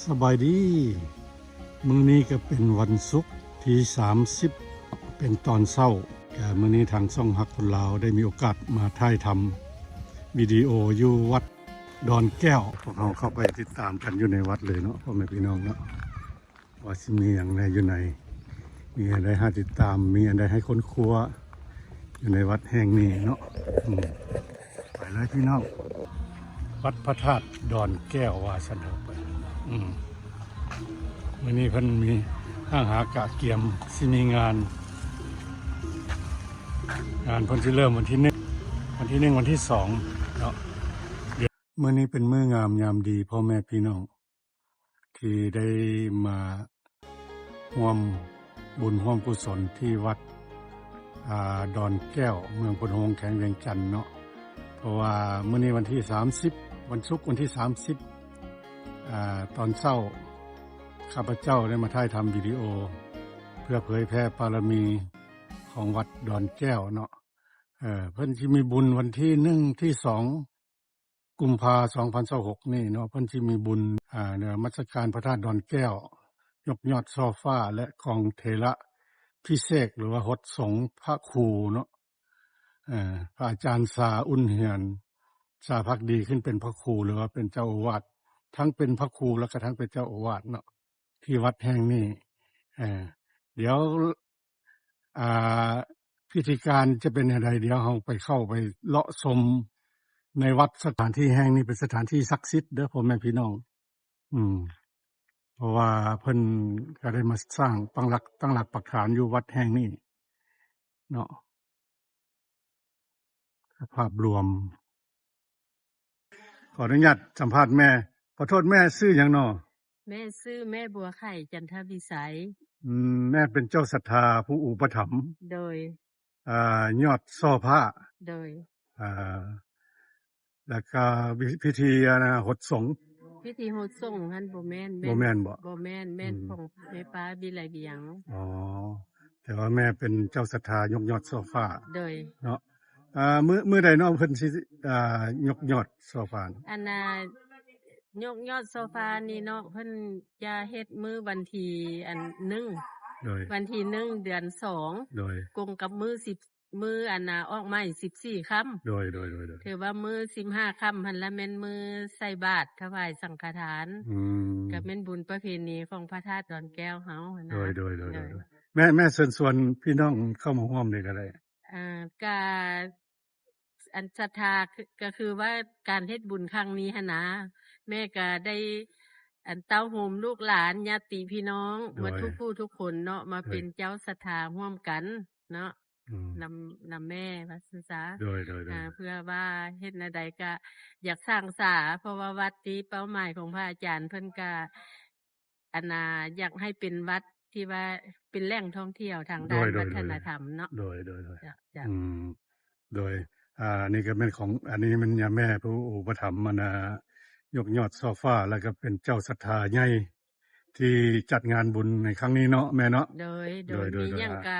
ສະບາຍດີ ມື້ນີ້ກໍເປັນວັນສຸກທີສາມສິບ ເປັນຕອນເຊົ້າ. ກະມື້ນີ້ທາງຊ່ອງຮັກຄົນລາວໄດ້ມີໂອກາດມາຖ່າຍທຳວິດີໂອຢູ່ວັດດອນແກ້ວ. ພວກເຮົາເຂົ້າໄປຕິດຕາມກັນຢູ່ໃນວັດເລີຍເນາະ ພໍ່ແມ່ພີ່ນ້ອງເນາະ. ວ່າຊິມີຫຍັງແດ່ຢູ່ໃນ ມີຫຍັງໃດໃຫ້ຕິດຕາມ ມີຫຍັງໃດໃຫ້ຄົ້ນຄວ້າຢູ່ໃນວັດແຫ່ງນີ້ເນາະ. ອືມ ໄປເລີຍພີ່ນ້ອງ ວັດພະທາດດອນແກ້ວວ່າຊັ້ນເຖາະ. ອືມ ມື້ນີ້ເພິ່ນມີຫ້າງຫາກະກຽມ ຊິມີງານ ງານເພິ່ນຊິເລີ່ມວັນທີໜຶ່ງ ວັນທີໜຶ່ງ ວັນທີສອງເນາະ. ມື້ນີ້ເປັນມື້ງາມຍາມດີ ພໍ່ແມ່ພີ່ນ້ອງ ທີ່ໄດ້ມາຮ່ວມບຸນຮ່ວມກຸສົນທີ່ວັດ ອາ ດອນແກ້ວ ເມືອງໂພນໂຮງ ແຂວງວຽງຈັນເນາະ. ເພາະວ່າມື້ນີ້ວັນທີສາມສິບ ວັນສຸກວັນທີສາມສິບ ອາ ຕອນເຊົ້າ ຂ້າພະເຈົ້າໄດ້ມາຖ່າຍທຳວິດີໂອ ເພື່ອເຜີຍແຜ່ບາລະມີຂອງວັດດອນແກ້ວເນາະ. ເອີ ເພິ່ນຊິມີບຸນວັນທີໜຶ່ງ ທີສອງ ກຸມພາ ສອງພັນຊາວຫົກນີ້ເນາະ ເພິ່ນຊິມີບຸນ ອາ ນະມັດສະການພະທາດດອນແກ້ວ ຍົກຍອດຊໍ່ຟ້າ ແລະ ກອງເຖລະພິເສກ ຫຼືວ່າຫົດສົງພະຄູເນາະ. ເອີ ພະອາຈານສາ ອຸ່ນເຮືອນ ສາພັກດີ ຂຶ້ນເປັນພະຄູ ຫຼືວ່າເປັນເຈົ້າອາວາດ ທັງເປັນພະຄູ ແລ້ວກະທັງເປັນເຈົ້າອາວາດເນາະ ທີ່ວັດແຫ່ງນີ້. ເອີ ດຽວ ອ່າ ພິທີການຈະເປັນແນວໃດ ດຽວເຮົາໄປເຂົ້າໄປເລາະຊົມໃນວັດ. ສະຖານທີ່ແຫ່ງນີ້ເປັນສະຖານທີ່ສັກສິດເດີ ພໍ່ແມ່ພີ່ນ້ອງ. ອືມ ເພາະວ່າເພິ່ນກະໄດ້ມາສ້າງປັກຫຼັກ ຕັ້ງຫຼັກປັກຖານຢູ່ວັດແຫ່ງນີ້ເນາະ. ສະພາບລວມ ຂໍອະນຸຍາດສຳພາດແມ່. ຂໍໂທດ ແມ່ຊື່ຫຍັງນໍ? ແມ່ຊື່ແມ່ບົວໄຂ່ ຈັນທະວິໄສ. ອືມ ແມ່ເປັນເຈົ້າສັດທາຜູ້ອຸປະຖຳ. ໂດຍ. ອ່າ ຍອດຊໍ່ຟ້າ. ໂດຍ. ອ່າ ແລ້ວກະພິ ພິທີ ອັນນ່າ ຫົດສົງ. ພິທີຫົດສົງຫັ້ນບໍ່ແມ່ນ ບໍ່ແມ່ນບໍ? ບໍ່ແມ່ນ ແມ່ນ ອືມ ຂອງແມ່ປ້າວິໄລວຽງ. ອໍ ແຕ່ວ່າແມ່ເປັນເຈົ້າສັດທາຍົກຍອດຊໍ່ຟ້າ. ໂດຍ. ເນາະ ອ່າ ມື້ ມື້ໃດເນາະເພິ່ນຊິ ອ່າ ຍົກຍອດຊໍ່ຟ້າ? ອັນນ່າ ຍົກຍອດຊໍ່ຟ້ານີ້ເນາະ ເພິ່ນຈະເຮັດມື້ວັນທີ ອັນ ໜຶ່ງ. ໂດຍ. ວັນທີໜຶ່ງ ເດືອນສອງ. ໂດຍ. ກົງກັບມື້ສິບ ມື້ອັນນ່າ ອອກໃໝ່ສິບສີ່ຄ່ຳ. ໂດຍ ໂດຍ ໂດຍ ໂດຍ. ຖືວ່າມື້ສິບຫ້າຄ່ຳຫັ້ນລະແມ່ນມື້ໃສ່ບາດຖວາຍສັງຄະທານ. ອືມ ກະແມ່ນບຸນປະເພນີຂອງພະທາດດອນແກ້ວເຮົາຫັ້ນນະ. ໂດຍ ໂດຍ ໂດຍ ໂດຍ ໂດຍ. ແມ່ ແມ່ເຊີນຊວນພີ່ນ້ອງເຂົ້າມາຮ່ວມເດ້ກະໄດ້. ອ່າ ກະ ອັນສັດທາ ກະຄືວ່າການເຮັດບຸນຄັ້ງນີ້ຫັ້ນນະ ແມ່ກະໄດ້ ອັນ ເຕົ້າໂຮມລູກຫຼານ ຍາດຕິພີ່ນ້ອງ ໂດຍ ໝົດທຸກຜູ້ທຸກຄົນເນາະ ມາ ໂດຍ ເປັນເຈົ້າສັດທາຮ່ວມກັນເນາະ. ອືມ ນຳ ນຳແມ່ວ່າຊັ້ນຊະ. ໂດຍ ໂດຍ ໂດຍ. ອ່າ ເພື່ອວ່າເຮັດແນວໃດກະຢາກສ້າງສາ ເພາະວ່າວັດນີ້ເປົ້າໝາຍຂອງພະອາຈານເພິ່ນກະ ອັນນ່າ ຢາກໃຫ້ເປັນວັດທີ່ວ່າເປັນແຫຼ່ງທ່ອງທ່ຽວທາງດ້ານ ໂດຍ ໂດຍ ວັດທະນະທຳເນາະ. ໂດຍ ໂດຍ ໂດຍ. ເຈົ້າ ເຈົ້າ. ອືມ ໂດຍ. ອ່າ ອັນນີ້ກະແມ່ນຂອງ ອັນນີ້ແມ່ນຍາແມ່ຜູ້ອຸປະຖຳ ອັນນ່າ ຍົກຍອດຊໍ່ຟ້າ ແລ້ວກະເປັນເຈົ້າສັດທາໃຫຍ່ ທີ່ຈັດງານບຸນໃນຄັ້ງນີ້ເນາະ ແມ່ເນາະ. ໂດຍ ໂດຍ ໂດຍ ໂດຍ ມີຫຍັງກະ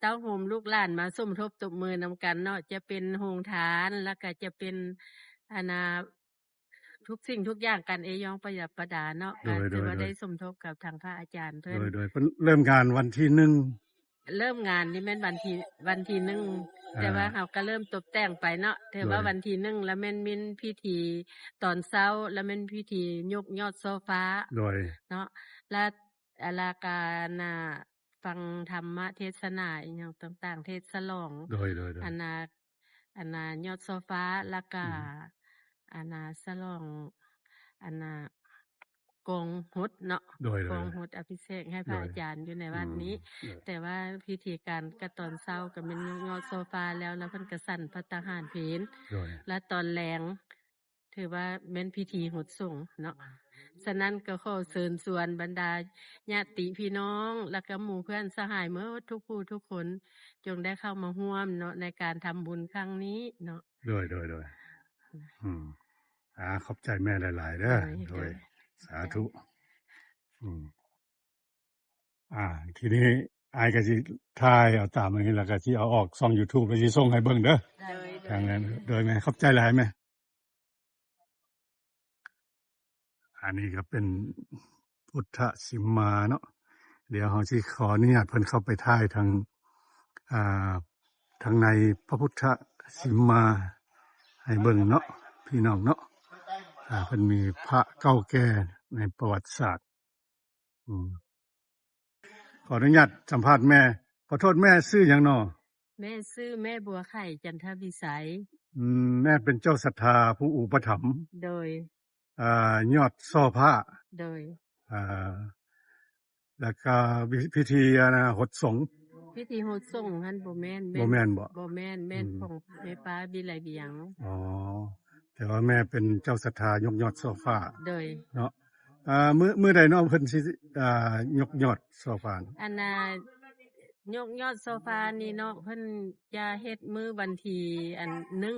ເຕົ້າໂຮມລູກຫຼານມາສົມທົບຕົບມືນຳກັນເນາະ ຈະເປັນໂຮງທານ ແລ້ວກະຈະເປັນ ອັນນ່າ ທຸກສິ່ງທຸກຢ່າງ ການເອຢອງປະດັບປະດາເນາະ. ໂດຍ ກະຖືວ່າ ໂດຍ ໂດຍ ໄດ້ສົມທົບກັບທາງພະອາຈານເພິ່ນ. ໂດຍ ໂດຍ. ເພິ່ນເລີ່ມງານວັນທີໜຶ່ງ. ເລີ່ມງານນີ້ແມ່ນວັນທີ ວັນທີໜຶ່ງ ອ່າ ແຕ່ວ່າເຮົາກະເລີ່ມຕົບແຕ່ງໄປເນາະ. ຖືວ່າ ໂດຍ ວັນທີໜຶ່ງລະແມ່ນມີພິທີຕອນເຊົ້າ ລະແມ່ນພິທີຍົກຍອດໂຊຟາ ໂດຍ ເນາະ ລະ ລະກະ ອັນນ່າ ຟັງທຳມະເທດສະໜາອີ່ຫຍັງຕ່າງໆ ເທດສະຫຼອງ ໂດຍ ໂດຍ ໂດຍ ອັນນ່າ ອັນນ່າ ຍອດໂຊຟາ ລະກະ ອືມ ອັນນ່າ ສະຫຼອງ ອັນນ່າ ກອງຫົດເນາະ ໂດຍ ໂດຍ ກອງຫົດອະພິເສກໃຫ້ພະ ໂດຍ ອາຈານຢູ່ໃນວັດນີ້ ອືມ ໂດຍ ແຕ່ວ່າພິທີການກະຕອນເຊົ້າກະແມ່ນຍົກຍອດໂຊຟາແລ້ວ ລະເພິ່ນກະສັນພັດຕາຫານເພນ ໂດຍ ລະຕອນແລງ ຖືວ່າແມ່ນພິທີຫົດສົງເນາະ. ສະນັ້ນກໍຂໍເຊີນຊວນບັນດາຍາດຕິພີ່ນ້ອງ ແລະກະໝູ່ເພື່ອນສະຫາຍໝົດທຸກຜູ້ທຸກຄົນ ຈົ່ງໄດ້ເຂົ້າມາຮ່ວມເນາະ ໃນການທຳບຸນຄັ້ງນີ້ເນາະ. ໂດຍ ໂດຍ ໂດຍ ອືມ ອືມ ອາ ຂອບໃຈແມ່ຫຼາຍໆເດີ. ໂດຍ ໂດຍ ໂດຍ ສາທຸ ອືມ. ອ່າ ທີນີ້ອ້າຍກໍຊິຖ່າຍເອົາຕາມອັນນີ້ ແລ້ວກໍຊິເອົາອອກຊ່ອງຢູທູບ ແລ້ວຊິສົ່ງໃຫ້ເບິ່ງເດີ. ໂດຍ ໂດຍ ໂດຍແມ່ ຂອບໃຈຫຼາຍແມ່. ອັນນີ້ກໍເປັນພຸດທະສິມມາເນາະ. ດຽວເຮົາຊິຂໍອະນຸຍາດເພິ່ນເຂົ້າໄປຖ່າຍທາງ ອ່າ ທາງໃນພະພຸດທະສິມມາໃຫ້ເບິ່ງເນາະ ພີ່ນ້ອງເນາະ. ອ່າ ເພິ່ນມີພະເກົ່າແກ່ໃນປະຫວັດສາດ. ອືມ ຂໍອະນຸຍາດສຳພາດແມ່. ຂໍໂທດ ແມ່ຊື່ຫຍັງນໍ? ແມ່ຊື່ແມ່ບົວໄຂ່ ຈັນທະວິໄສ. ອືມ ແມ່ເປັນເຈົ້າສັດທາຜູ້ອຸປະຖຳ. ໂດຍ. ອ່າ ຍອດສໍ້ຟ້າ. ໂດຍ. ອ່າ ແລ້ວກໍພິ ພິທີ ອັນນ່າ ຫົດສົງ. ພິທີຫົດສົງຫັ້ນບໍ່ແມ່ນ ບໍ່ແມ່ນບໍ? ບໍ່ແມ່ນ ແມ່ນ ອືມ ຂອງແມ່ປ້າວິໄລວຽງ. ອໍ ແຕ່ວ່າແມ່ເປັນເຈົ້າສັດທາຍົກຍອດສໍ້ຟ້າ. ໂດຍ. ເນາະ. ອ່າ ມື້ ມື້ໃດເນາະເພິ່ນຊິ ອ່າ ຍົກຍອດສໍ້ຟ້າ? ອັນນ່າ ຍົກຍອດໂຊຟານີ້ເນາະ ເພິ່ນຈະເຮັດມື້ວັນທີ ອັນ ໜຶ່ງ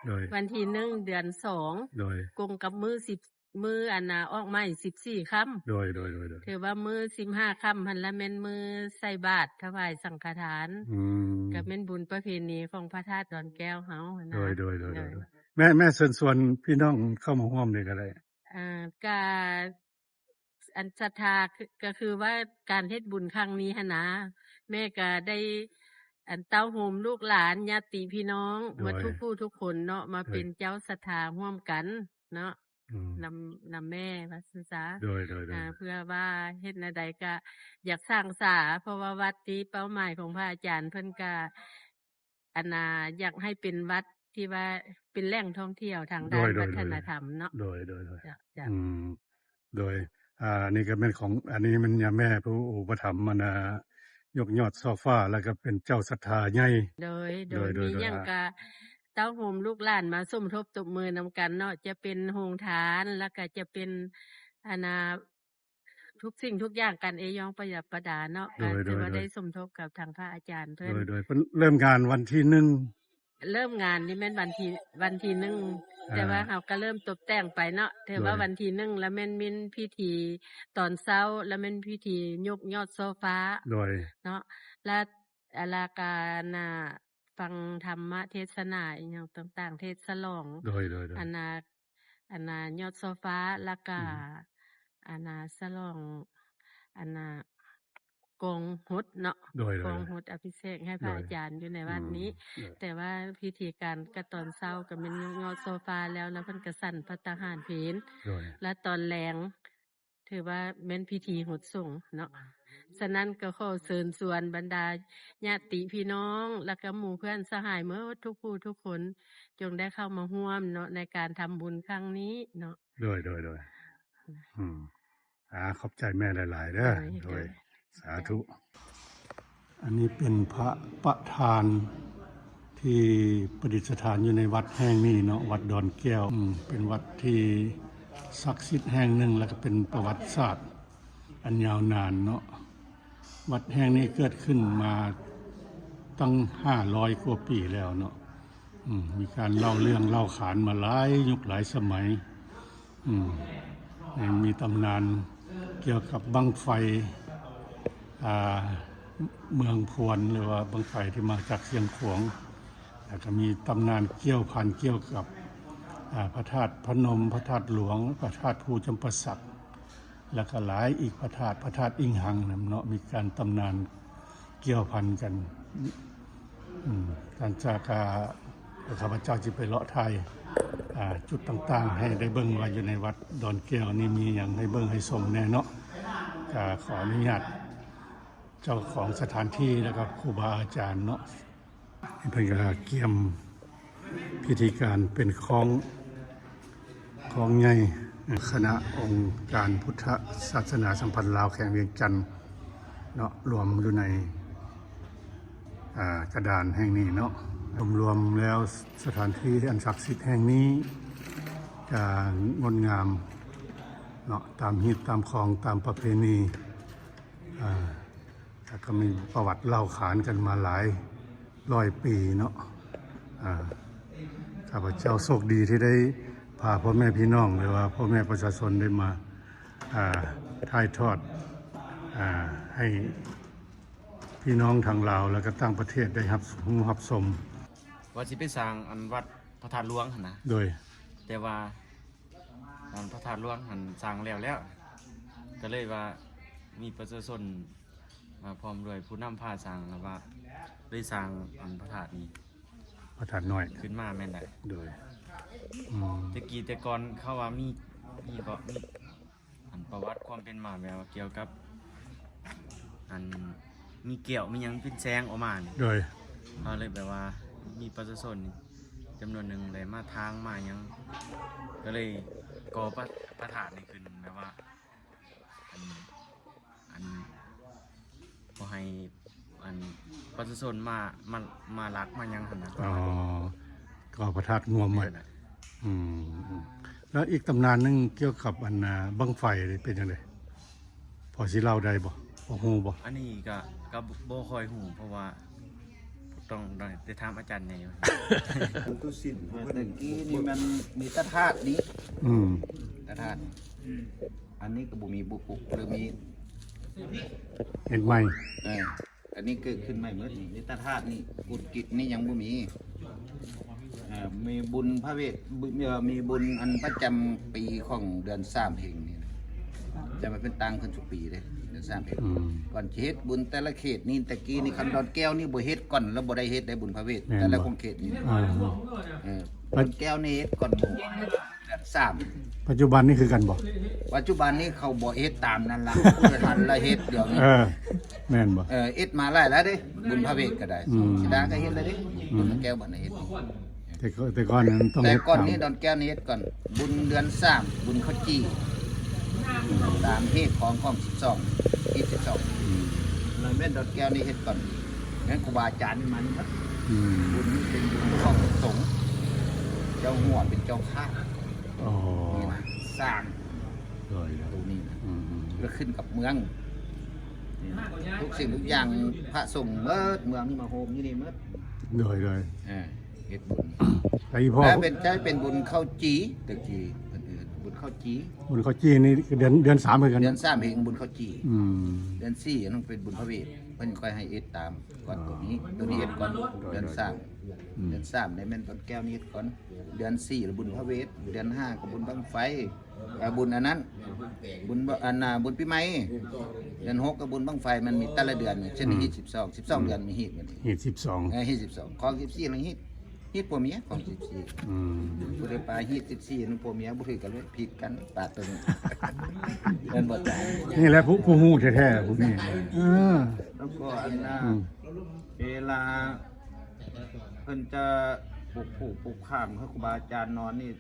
ໂດຍ ວັນທີ ໜຶ່ງ ເດືອນ ສອງ ໂດຍ ກົງກັບມື້ ສິບ ມື້ ອັນນ່າ ອອກໃໝ່ ສິບສີ່ຄ່ຳ ໂດຍ ໂດຍ ໂດຍ ໂດຍ ຖືວ່າມື້ ສິບຫ້າຄ່ຳຫັ້ນລະແມ່ນມື້ໃສ່ບາດຖວາຍສັງຄະທານ ອືມ ກໍແມ່ນບຸນປະເພນີຂອງພະທາດດອນແກ້ວເຮົາຫັ້ນນະ ໂດຍ ໂດຍ ໂດຍ ໂດຍ ໂດຍ ແມ່ ແມ່ເຊີນຊວນພີ່ນ້ອງເຂົ້າມາຮ່ວມນີ້ກໍໄດ້ ອ່າ ກະ ອັນສັດທາ ກະ ກະຄືວ່າການເຮັດບຸນຄັ້ງນີ້ຫັ້ນນະ ແມ່ກະໄດ້ ອັນ ເຕົ້າໂຮມລູກຫຼານ ຍາດຕິພີ່ນ້ອງ ໂດຍ ໝົດທຸກຜູ້ທຸກຄົນເນາະ ມາ ໂດຍ ເປັນເຈົ້າສັດທາຮ່ວມກັນເນາະ ອືມ ນຳ ນຳແມ່ວ່າຊັ້ນຊະ ໂດຍ ໂດຍ ໂດຍ ອ່າ ເພື່ອວ່າເຮັດແນວໃດກະຢາກສ້າງສາ ເພາະວ່າວັດທີ່ເປົ້າໝາຍຂອງພະອາຈານເພິ່ນກະ ອັນນ່າ ຢາກໃຫ້ເປັນວັດທີ່ວ່າເປັນແຫຼ່ງທ່ອງທ່ຽວທາງດ້ານ ໂດຍ ໂດຍ ວັດທະນະທຳເນາະ ໂດຍ ໂດຍ ໂດຍ ເຈົ້າ ເຈົ້າ ອືມ ໂດຍ ອ່າ ນີ້ກໍແມ່ນຂອງ ອັນນີ້ແມ່ນຍາແມ່ຜູ້ອຸປະຖຳ ອັນນ່າ ຍົກຍອດຊອຟາ ແລ້ວກໍເປັນເຈົ້າສັດທາໃຫຍ່ ໂດຍ ໂດຍ ໂດຍ ໂດຍ ມີຫຍັງ ໂດຍ ກໍເຕົ້າໂຮມລູກຫຼານມາສົມທົບຕົບມືນຳກັນເນາະ ຈະເປັນໂຮງທານ ແລ້ວກໍຈະເປັນ ອັນນ່າ ທຸກສິ່ງທຸກຢ່າງ ການເອຢອງປະດັບປະດາເນາະ ໂດຍ ກໍຖືວ່າ ໂດຍ ໂດຍ ໄດ້ສົມທົບກັບທາງພະອາຈານເພິ່ນ ໂດຍ ໂດຍ ເພິ່ນເລີ່ມງານວັນທີໜຶ່ງ ເລີ່ມງານນີ້ແມ່ນວັນທີ ວັນທີໜຶ່ງ ອ່າ ແຕ່ວ່າເຮົາກໍເລີ່ມຕົບແຕ່ງໄປເນາະ ຖືວ່າ ໂດຍ ວັນທີໜຶ່ງ ລະແມ່ນມີພິທີຕອນເຊົ້າ ລະແມ່ນພິທີຍົກຍອດໂຊຟາ ໂດຍ ເນາະ ລະ ລະການ ອ່າ ຟັງທຳມະເທດສະໜາອີ່ຫຍັງຕ່າງໆ ເທດສະຫຼອງ ໂດຍ ໂດຍ ໂດຍ ອັນນ່າ ອັນນ່າ ຍອດໂຊຟາ ລະກະ ອືມ ອັນນ່າ ສະຫຼອງ ອັນນ່າ ກອງຫົດເນາະ ໂດຍ ໂດຍ ກອງຫົດອະພິເສກໃຫ້ພະອາຈານຢູ່ໃນວັດນີ້ ໂດຍ ອືມ ໂດຍ ແຕ່ວ່າພິທີການກະຕອນເຊົ້າກະແມ່ນຍົກຍອດໂຊຟາແລ້ວ ລະເພິ່ນກະສັນພັດຕາຫານເພນ ໂດຍ ລະຕອນແລງ ຖືວ່າແມ່ນພິທີຫົດສົງເນາະ ສະນັ້ນກໍຂໍເຊີນຊວນບັນດາຍາດຕິພີ່ນ້ອງ ແລ້ວກໍໝູ່ເພື່ອນສະຫາຍໝົດທຸກຜູ້ທຸກຄົນ ຈົ່ງໄດ້ເຂົ້າມາຮ່ວມເນາະ ໃນການທຳບຸນຄັ້ງນີ້ເນາະ ໂດຍ ໂດຍ ໂດຍ ອືມ ອາ ຂອບໃຈແມ່ຫຼາຍໆເດີ ໂດຍ ໂດຍ ໂດຍ ສາທຸ ອັນນີ້ເປັນພະປະທານທີ່ປະດິດສະຖານຢູ່ໃນວັດແຫ່ງນີ້ເນາະ ວັດດອນແກ້ວ ເປັນວັດທີ່ສັກສິດແຫ່ງໜຶ່ງ ແລ້ວກໍເປັນປະຫວັດສາດອັນຍາວນານເນາະ. ວັດແຫ່ງນີ້ເກີດຂຶ້ນມາຕັ້ງຫ້າຮ້ອຍກວ່າປີແລ້ວເນາະ. ອືມ ມີການເລົ່າເລື່ອງເລົ່າຂານມາຫຼາຍຍຸກຫຼາຍສະໄໝ. ອືມ ຍັງມີຕຳນານກ່ຽວກັບບັ້ງໄຟ ອ່າ ເມືອງພວນ ຫຼືວ່າບັ້ງໄຟທີ່ມາຈາກຊຽງຂວາງ ແລ້ວກໍມີຕຳນານກ່ຽວພັນກ່ຽວກັບ ອ່າ ພະທາດພະນົມ, ພະທາດຫຼວງ, ພະທາດພູຈຳປາສັກ ແລ້ວກໍຫຼາຍອີກ ພະທາດ ພະທາດອີງຮັງນຳເນາະ ມີການຕຳນານກ່ຽວພັນກັນ. ອືມ ຫຼັງຈາກ ອ່າ ຂ້າພະເຈົ້າຊິໄປເລາະຖ່າຍ ອ່າ ຈຸດຕ່າງໆ ໃຫ້ໄດ້ເບິ່ງວ່າຢູ່ໃນວັດດອນແກ້ວນີ້ມີຫຍັງໃຫ້ເບິ່ງໃຫ້ຊົມແດ່ເນາະ. ກໍຂໍອະນຸຍາດເຈົ້າຂອງສະຖານທີ່ ແລ້ວກໍຄູບາອາຈານເນາະ. ເພິ່ນກະກຽມພິທີການເປັນຄອງ ຄອງໃຫຍ່ ຄະນະອົງການພຸດທະສາສະໜາສຳພັນລາວແຂວງວຽງຈັນເນາະ ລວມຢູ່ໃນ ອ່າ ກະດານແຫ່ງນີ້ເນາະ. ລວມໆແລ້ວສະຖານທີ່ອັນສັກສິດແຫ່ງນີ້ກະງົດງາມເນາະ ຕາມຮີດຕາມຄອງ ຕາມປະເພນີ ອ່າ ແລ້ວກໍມີປະຫວັດເລົ່າຂານກັນມາຫຼາຍຮ້ອຍປີເນາະ. ອ່າ ຂ້າພະເຈົ້າໂຊກດີທີ່ໄດ້ພາພໍ່ແມ່ພີ່ນ້ອງ ຫຼືວ່າພໍ່ແມ່ປະຊາຊົນໄດ້ມາ ອ່າ ຖ່າຍທອດ ອ່າ ໃຫ້ພີ່ນ້ອງທາງລາວ ແລ້ວກໍຕ່າງປະເທດໄດ້ຮັບຮູ້ຮັບຊົມ. ວ່າຊິໄປສ້າງອັນວັດພະທາດຫຼວງຫັ້ນນະ ໂດຍ ແຕ່ວ່າ ອັນພະທາດຫຼວງຫັ້ນສ້າງແລ້ວແລ້ວ ກໍເລີຍວ່າມີປະຊາຊົນ ອ່າ ພ້ອມດ້ວຍຜູ້ນຳພາສ້າງ ແລ້ວວ່າເລີຍສ້າງອັນພະທາດນີ້ ພະທາດນ້ອຍ ຂຶ້ນມາແມ່ນໄດ໋. ໂດຍ ອືມ ແຕ່ກີ້ແຕ່ກ່ອນເຂົາວ່າມີ ມີເກາະ ມີອັນປະຫວັດຄວາມເປັນມາ ແບບວ່າກ່ຽວກັບອັນມີແກ້ວມີຫຍັງເປັນແສງອອກມານີ້. ໂດຍ ເຮົາເລີຍແບບວ່າມີປະຊາຊົນນີ້ຈຳນວນໜຶ່ງໄດ້ມາຖາງມາຫຍັງ ກໍເລີຍກໍ່ພະ ພະທາດນີ້ຂຶ້ນ ແບບວ່າ ອັນ ອັນ ບໍ່ໃຫ້ອັນປະຊາຊົນມາ ມາ ມາລັກມາຫຍັງຫັ້ນນະ. ອໍ ກໍພະທາດງວມໄວ້. ແມ່ນແຫຼະ. ອືມ ແລ້ວອີກຕຳນານໜຶ່ງກ່ຽວກັບອັນ ອ່າ ບັ້ງໄຟນີ້ເປັນຈັ່ງໃດ? ພໍຊິເລົ່າໄດ້ບໍ່? ພໍຮູ້ບໍ່? ອັນນີ້ກໍ ກໍບໍ່ຄ່ອຍຮູ້ ເພາະວ່າ ຕ້ອງໄດ້ໄປຖາມອາຈານໃຫຍ່. ຕະກີ້ນີ້ມັນມີແຕ່ທາດນີ້. ອືມ ແຕ່ທາດນີ້ ອັນນີ້ກໍບໍ່ມີບຸກປຸກ ຫຼືມີ ເຮັດໃໝ່. ເອີ ອັນນີ້ເກີດຂຶ້ນໃໝ່ໝົດນີ້ ມີແຕ່ທາດນີ້ ກຸດກິດນີ້ຍັງບໍ່ມີ. ເອີ ມີບຸນພະເວດ ເອີ ມີບຸນອັນປະຈຳປີຂອງເດືອນສາມເພັງນີ້ນະ ຈະມາເປັນຕັ້ງຂຶ້ນທຸກປີເດ້ ເດືອນສາມເພັງ. ອືມ ກ່ອນຊິເຮັດບຸນແຕ່ລະເຂດນີ້ ແຕ່ກີ້ນີ້ຄັນດອນແກ້ວນີ້ບໍ່ເຮັດກ່ອນ ແລ້ວບໍ່ໄດ້ເຮັດໄດ້ບຸນພະເວດ. ແມ່ນ ແຕ່ລະຂົງເຂດນີ້. ເອີ ເອີ ດອນແກ້ວນີ້ເຮັດກ່ອນໝູ່ ເດືອນສາມ. ປັດຈຸບັນນີ້ຄືກັນບໍ່? ປັດຈຸບັນນີ້ເຂົາບໍ່ເຮັດຕາມນັ້ນລະ ຜູ້ທັນລະເຮັດດຽວນີ້. ເອີ ແມ່ນບໍ່? ເອີ ເຮັດມາຫຼາຍແລ້ວເດ້ ບຸນພະເວດກໍໄດ້. ອືມ ຊິດາກໍເຮັດແລ້ວເດ້ ອືມ ດອນແກ້ວບັດນີ້ເຮັດ. ແຕ່ ແຕ່ກ່ອນນັ້ນຕ້ອງ ແຕ່ ເຮັດ ກ່ອນນີ້ດອນແກ້ວນີ້ເຮັດກ່ອນ ບຸນເດືອນສາມ ບຸນເຂົ້າຈີ່ ຕາມຮີດຂອງ ຂອງສິບສອງ ຮີດສິບສອງ. ອືມ ແລ້ວແມ່ນດອນແກ້ວນີ້ເຮັດກ່ອນ ແມ່ນຄູບາອາຈານນີ້ມານີ້ໝົດ. ອືມ ບຸນນີ້ເປັນບຸນຂອງສົງ ເຈົ້າຫົວເປັນເຈົ້າຂ້າ. ອໍ ນີ້ນະ ສ້າງ ໂດຍ ໂດຍ ໂຕນີ້ນະ. ອືມ ກໍຂຶ້ນກັບເມືອງ ນີ້ນະ ທຸກສິ່ງທຸກຢ່າງ ພະສົງໝົດ ເມືອງນີ້ມາໂຮມຢູ່ນີ້ໝົດ. ໂດຍ ໂດຍ ເອີ ເຮັດບຸນ ແລ້ວອີ່ພໍ່ ແລ້ວເປັນ ຈະເປັນບຸນເຂົ້າຈີ່ ແຕ່ກີ້ເພິ່ນເອີ້ນບຸນເຂົ້າຈີ່. ບຸນເຂົ້າຈີ່ນີ້ເດືອນ ເດືອນສາມຄືກັນ. ເດືອນສາມເຮັດບຸນເຂົ້າຈີ່. ອືມ ເດືອນສີ່ນັ້ນເປັນບຸນພະເວດ ເພິ່ນຄ່ອຍໃຫ້ເຮັດຕາມກ່ອນ. ອໍ ໂຕນີ້ ໂຕນີ້ເຮັດກ່ອນ. ໂດຍ ເດືອນສາມ. ອືມ ເດືອນສາມນີ້ແມ່ນດອນແກ້ວນີ້ເຮັດກ່ອນ. ເດືອນສີ່ລະບຸນພະເວດ. ເດືອນຫ້າກໍບຸນບັ້ງໄຟ ເອີ ບຸນອັນນັ້ນ ບຸນ ອັນນ່າ ບຸນປີໃໝ່. ເດືອນຫົກກໍບຸນບັ້ງໄຟ ມັນມີແຕ່ລະເດືອນ ເຊັ່ນ ອືມ ຮີດສິບສອງ ສິບສອງ ອືມ ເດືອນມີຮີດ ຮີດສິບສອງ. ເອີ ຮີດສິບສອງ ຂອງສິບສີ່ລະຮີດ ຮີດຜົວເມຍ ຂອງສິບສີ່. ອືມ ຜູ້ໃດປາຮີດສິບສີ່ນັ້ນ ຜົວເມຍບໍ່ຖືກກັນເລີຍ ຜິດກັນປາດໂຕນີ້. ແມ່ນບໍ່? ນີ້ແຫຼະຜູ້ ຜູ້ຮູ້ແທ້ໆ ຜູ້ນີ້. ເອີ ແລ້ວກໍອັນນ່າ ອືມ ເວລາເພິ່ນຈະປູກພູກປູກຂາງໃຫ້ຄູບາອາຈານນອນນີ້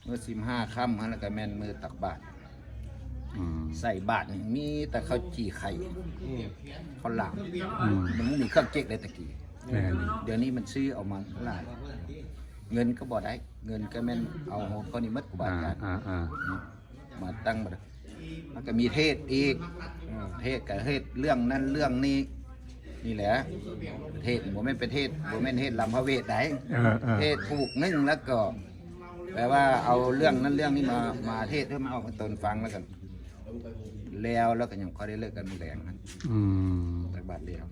ເມື່ອສິບຫ້າຄ່ຳຫັ້ນ ແລ້ວກໍແມ່ນມື້ຕັກບາດ. ອືມ ໃສ່ບາດນີ້ມີແຕ່ເຂົ້າຈີ່ໄຂ່ ອືມ ເຂົ້າຫຼາມ. ອືມ ມັນບໍ່ມີເຄື່ອງເຈັກໃດແຕ່ກີ້. ແມ່ນ ດຽວນີ້ມັນຊື້ເອົາມາຫຼາຍ ເງິນກໍບໍ່ໄດ້ ເງິນກໍແມ່ນເອົາຂອງເຂົານີ້ໝົດ ຄູບາອາຈານ. ອ່າໆໆ ມາຕັ້ງບັດ ມັນກໍມີເທດອີກ. ເທດກໍເຮັດເລື່ອງນັ້ນເລື່ອງນີ້ ນີ້ແຫຼະ ເທດບໍ່ແມ່ນໄປເທດ ບໍ່ແມ່ນເທດລຳພະເວດໃດ. ເອີໆ ເທດຜູກໜຶ່ງ ແລ້ວກໍແປວ່າເອົາເລື່ອງນັ້ນເລື່ອງນີ້ມາ ມາເທດໃຫ້ມັນອອກເປັນຕົນຟັງ ແລ້ວກໍແລ້ວ ແລ້ວກໍຍັງຄ່ອຍໄດ້ເລີກກັນມື້ແລງຫັ້ນ. ອືມ ຕັກບາດແລ້ວ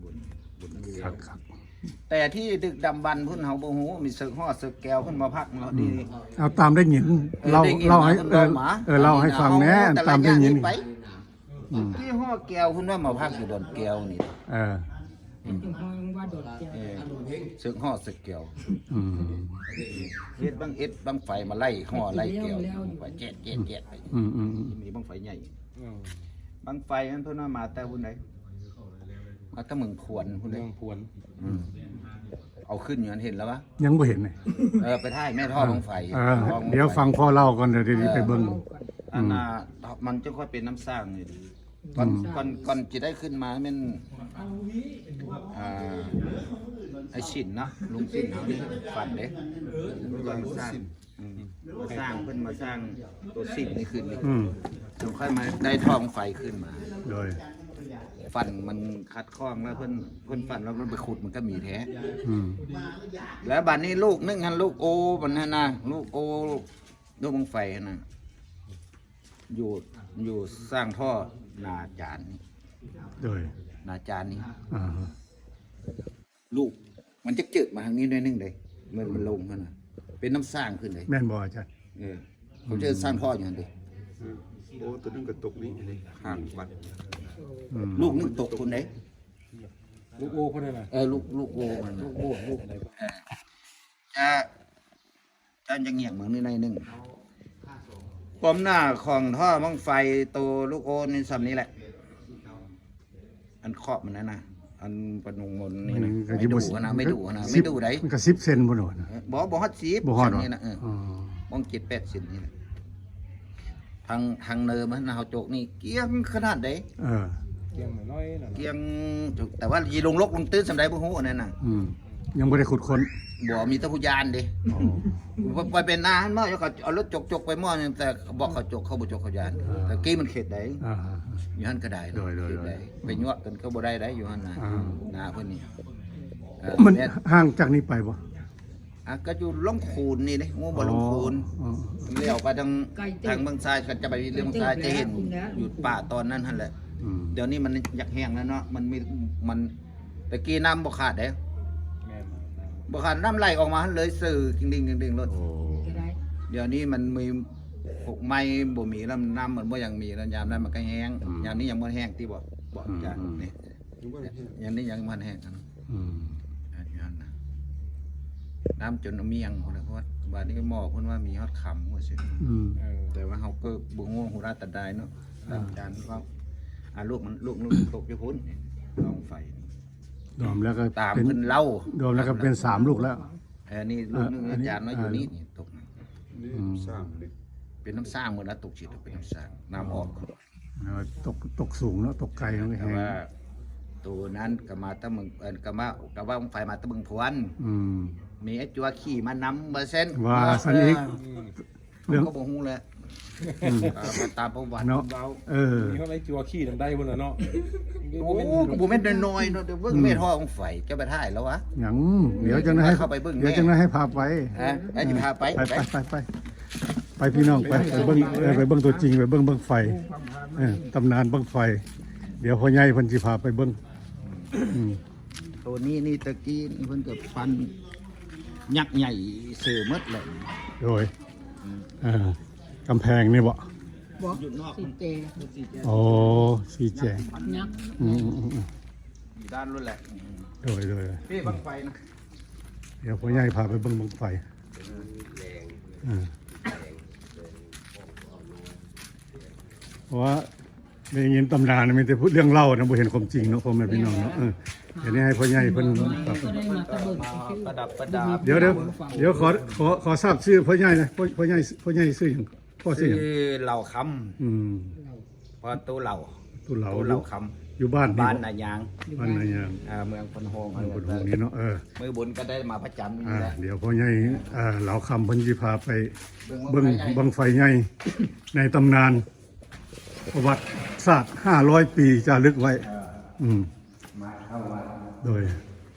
ບຸນ ບຸນ ຄັກໆ. ແຕ່ທີ່ດຶກດຳບັນພຸ້ນເຮົາບໍ່ຮູ້ ມີເສິກຫໍ່ເສິກແກ້ວເພິ່ນມາພັກເນາະ. ອືມ ດີ ເອົາຕາມໄດ້ຍິນ ເອີ ເລົ່າ ເລົ່າໃຫ້ ເອີ ເອີ ເລົ່າໃຫ້ຟັງແດ່ ຕາມໄດ້ຍິນ. ອືມ ທີ່ຫໍ່ແກ້ວພຸ້ນວ່າມາພັກຢູ່ດອນແກ້ວນີ້. ເອີ ອືມ ເອີ ເສິກຫໍ່ເສິກແກ້ວ. ອືມ ເຮັດບັ້ງ ເຮັດບັ້ງໄຟມາໄລ່ຫໍ່ໄລ່ແກ້ວ ບັ້ງໄຟແຈດໆໆ ໄປ. ອືມໆໆ ມີບັ້ງໄຟໃຫຍ່. ອືມ ບັ້ງໄຟນັ້ນເພິ່ນວ່າມາແຕ່ພຸ້ນໃດ ມາແຕ່ເມືອງພວນພຸ້ນເດ້. ເມືອງພວນ. ອືມ ເອົາຂຶ້ນຢູ່ຫັ້ນເຫັນແລ້ວວະ? ຍັງບໍ່ເຫັນເລີຍ. ເອີ ໄປຖ່າຍແມ່ທໍ່ບັ້ງໄຟ. ເອີ ດຽວຟັງພໍ່ເລົ່າກ່ອນ ດຽວໄປເບິ່ງ. ເອີ ອັນນ່າ ອືມ ມັນຈຶ່ງຄ່ອຍເປັນນ້ຳສ້າງນີ້. ກ່ອນ ອືມ ກ່ອນ ກ່ອນຈະໄດ້ຂຶ້ນມາແມ່ນ ອ່າ ໄອ້ສິນເນາະ ລຸງສິນເຮົານີ້ຝັນເດ້ ກ່ອນສ້າງ. ອືມ ມາສ້າງ ເພິ່ນມາສ້າງໂຕສິບໃນຄືນນີ້. ອືມ ຈັ່ງຄ່ອຍມາໄດ້ທ້ອງໄຟຂຶ້ນມາ. ໂດຍ ຝັນມັນຂັດຂ້ອງແລ້ວ ເພິ່ນ ເພິ່ນຝັນວ່າມັນໄປຂຸດ ມັນກໍມີແທ້. ອືມ ແລ້ວບາດນີ້ລູກໜຶ່ງຫັ້ນ ລູກໂອມັນຫັ້ນນະ ລູກໂອ ລູກບັ້ງໄຟຫັ້ນນະ ຢູ່ ຢູ່ສ້າງທໍ່ນາຈານນີ້. ໂດຍ ນາຈານນີ້. ອ່າ ລູກມັນຈັກເຈີດມາທາງນີ້ໜ້ອຍໜຶ່ງເດ້ ມັນ ມັນລົງຫັ້ນນະ ເປັນນ້ຳສ້າງຂຶ້ນເດ້. ແມ່ນບໍ່ອາຈານ? ເອີ ເຂົາເອີ້ນສ້າງທໍ່ຢູ່ຫັ້ນເດ້. ໂອ້ ໂຕນັ້ນກໍຕົກນີ້ ຂ້າງວັດ. ອືມ ລູກໜຶ່ງຕົກພຸ້ນເດ້. ລູກໂອ້ພຸ້ນນະ. ເອີ ລູກ ລູກໂອ້ມັນນະ. ລູກໂອ້ ລູກໃດ? ເອີ ຈະ ຈະຍັງຫຍັງເບິ່ງນີ້ໜ້ອຍໜຶ່ງ. ຄວາມໜາຂອງທໍ່ບັ້ງໄຟໂຕລູກໂອ້ນີ້ສ່ຳນີ້ແຫຼະ. ອັນຂອບມັນນັ້ນນະ ອັນປະນຸງມົນນີ້ນະ. ອືມ ໄມ້ດູ່ຫັ້ນນະ ໄມ້ດູ່ຫັ້ນນະ ໄມ້ດູ່ໃດ໋. ມັນກໍສິບເຊັນບໍ່ໂດນ. ເອີ ບໍ່ ບໍ່ຮອດສິບ ບໍ່ຮອດ ສ່ຳນີ້ນະ. ເອີ ອໍ ປະມານເຈັດແປດເຊັນນີ້ແຫຼະ. ທາງ ທາງເນີນມັນນະ ເຮົາໂຈກນີ້ກ້ຽງຂະໜາດໃດ. ເອີ ກ້ຽງໜ້ອຍໆນະ ກ້ຽງ ແຕ່ວ່າຊິລົງລົກລົງຕື້ນສ່ຳໃດບໍ່ຮູ້ອັນນັ້ນນະ. ອືມ ຍັງບໍ່ໄດ້ຂຸດຄົ້ນ. ບໍ່ ມີແຕ່ຜູ້ຢ້ານເດ້. ອໍ ໄປ ໄປເປັນນາຫັ້ນມາ ເຂົາເອົາລົດຈົກໆໄປໝໍ້ໜຶ່ງ ແຕ່ບອກເຂົາຈົກ ເຂົາບໍ່ຈົກ ເຂົາຢ້ານ. ອ່າ ແຕ່ກີ້ມັນເຂດໃດ ອ່າ ຢູ່ຫັ້ນກໍໄດ້. ໂດຍໆໆ ເຂດໃດ ໄປຍົວະກັນກໍບໍ່ໄດ້ໄດ໋ ຢູ່ຫັ້ນນະ. ອ່າ ນາເພິ່ນນີ້ ເອີ ມັນ ແມ່ນ ຫ່າງຈາກນີ້ໄປບໍ່? ອ່ະ ກໍຢູ່ລົງຄູນນີ້ເດ້ ຮູ້ບໍ່? ອໍ ລົງຄູນ. ອໍ ລ້ຽວໄປທາງ ໄກເຕີບ ທາງເມືອງຊາຍ ກໍຈະໄປເລື່ອງຊາຍ ໄກເຕີບ ຈະເຫັນ ແລ້ວ ຢູ່ປ່າຕອນນັ້ນຫັ້ນແຫຼະ. ອືມ ດຽວນີ້ມັນຢາກແຫ້ງແລ້ວເນາະ ມັນມີ ມັນ ແຕ່ກີ້ນ້ຳບໍ່ຂາດເດ້. ແມ່ນ ບໍ່ຂາດ ນ້ຳໄຫຼອອກມາຫັ້ນເລີຍ ຊື່ກິງດິງກິງດິງໂລດ. ໂອ້ ກໍໄດ້ ດຽວນີ້ມັນມີ ພວກໄມ້ບໍ່ມີແລ້ວ ນ້ຳມັນບໍ່ຍັງມີແລ້ວ ຍາມນັ້ນມັນກໍແຫ້ງ. ອືມ ຍາມນີ້ຍັງບໍ່ແຫ້ງຕິບໍ່? ບໍ່ ອືມ ອືມ ນີ້ ຍັງນີ້ຍັງບໍ່ແຫ້ງ. ອືມ ຢູ່ຫັ້ນນະ ນ້ຳຈົນມຽງພຸ້ນແຫຼະ ເພາະວ່າບາດນີ້ໝໍເພິ່ນວ່າມີຮອດຄຳວ່າຊັ້ນ. ອືມ ເອີ ແຕ່ວ່າເຮົາກໍບໍ່ຮູ້ ຮູ້ລາດຕາດາຍເນາະ. ອ່າ ອາຈານເວົ້າ ອ່າ ລູກມັນ ລູກ ລູກຕົກຢູ່ພຸ້ນ ດອງໄຟນີ້ ລວມແລ້ວກໍຕາມເພິ່ນເລົ່າ ລວມແລ້ວກໍເປັນສາມລູກແລ້ວ. ເອີ ນີ້ລູກໜຶ່ງ ອາ ອາຈານວ່າຢູ່ນີ້ ນີ້ຕົກ ນີ້ ອືມ ສາມເດ້ ເປັນນ້ຳສ້າງໝົດລະ ຕົກຊິເປັນນ້ຳສ້າງ ນ້ຳອອກ. ເອີ ຕົກ ຕົກສູງເນາະ ຕົກໄກເນາະ. ແຕ່ວ່າໂຕນັ້ນກໍມາແຕ່ເມືອງ ເອີ້ນ ກໍມາ ກໍວ່າບັ້ງໄຟມາແຕ່ເມືອງພວນ. ອືມ ມີໄອ້ຈົວຂີ່ມານຳວ່າຊັ້ນ ວ່າຊັ້ນອີກ. ເອີ ເລື່ອງ ເຮົາກໍບໍ່ຮູ້ແຫຼະ. ອືມ ຕາມປະຫວັດເນາະ ເວົ້າ. ເອີ ມີຮອດໄອ້ຈົວຂີ່ນຳໄດ້ພຸ້ນລະເນາະ. ໂອ້ ກໍບໍ່ແມ່ນນ້ອຍໆເນາະ. ດຽວເບິ່ງ ອືມ ແມ່ນຫໍບັ້ງໄຟ ເຈົ້າໄປຖ່າຍແລ້ວວະ? ຍັງ ດຽວຈັ່ງໃດໃຫ້ເຂົ້າໄປເບິ່ງ ດຽວຈັ່ງໃດໃຫ້ພາໄປ. ຮະ ໃຫ້ພາໄປ ໄປ ໄປ ໄປ ໄປ ໄປ ພີ່ນ້ອງ ໄປ ໄປເບິ່ງ ເອີ ໄປເບິ່ງຕົວຈິງ ໄປເບິ່ງບັ້ງໄຟ ເອີ ຕຳນານບັ້ງໄຟ. ດຽວພໍ່ໃຫຍ່ເພິ່ນຊິພາໄປເບິ່ງ. ອືມ ໂຕນີ້ນີ້ ແຕ່ກີ້ນີ້ເພິ່ນກໍປັ້ນຍັກໃຫຍ່ຊື່ໝົດແຫຼະ. ໂດຍ ອືມ ເອີ ກຳແພງນີ້ບໍ? ບໍ່ ຢູ່ນອກ ສີແຈງ. ອໍ ສີແຈງ ຍັກ ອືມໆໆ ຢູ່ດ້ານໂນ້ນແຫຼະ. ໂດຍໆ ນີ້ບັ້ງໄຟນະ. ດຽວພໍ່ໃຫຍ່ພາໄປເບິ່ງບັ້ງໄຟ. ເອີ ເພາະວ່າໄດ້ຍິນຕຳນານ ມີແຕ່ເລື່ອງເລົ່ານະ ບໍ່ເຫັນຄວາມຈິງເນາະ ພໍ່ແມ່ພີ່ນ້ອງເນາະ. ເອີ ດຽວນີ້ໃຫ້ພໍ່ໃຫຍ່ເພິ່ນ ດຽວ ດຽວ ດຽວ ຂໍ ຂໍ ຂໍຊາບຊື່ພໍ່ໃຫຍ່ນະ. ພໍ່ ພໍ່ໃຫຍ່ ພໍ່ໃຫຍ່ຊື່ຫຍັງ? ພໍ່ຊື່ຫຍັງ? ຊື່ເຫຼົ່າຄຳ. ອືມ ພໍ່ຕູ້ເຫຼົ່າ ຕູ້ເຫຼົ່າ ຕູ້ເຫຼົ່າຄຳ ຢູ່ບ້ານນີ້ ບ້ານນາຍາງ ບ້ານນາຍາງ ເອີ ເມືອງໂພນໂຮງ ເມືອງໂພນໂຮງນີ້ເນາະ. ເອີ ມື້ບຸນກໍໄດ້ມາປະຈຳຢູ່ນີ້ແຫຼະ. ອ່າ ດຽວພໍ່ໃຫຍ່ ເອີ ເຫຼົ່າຄຳເພິ່ນຊິພາໄປເບິ່ງ ເບິ່ງບັ້ງໄຟໃຫຍ່ໃນຕຳນານປະຫວັດສາດຫ້າຮ້ອຍປີຈາລຶກໄວ້. ເອີ ອືມ ມາເຂົ້າມາ ໂດຍ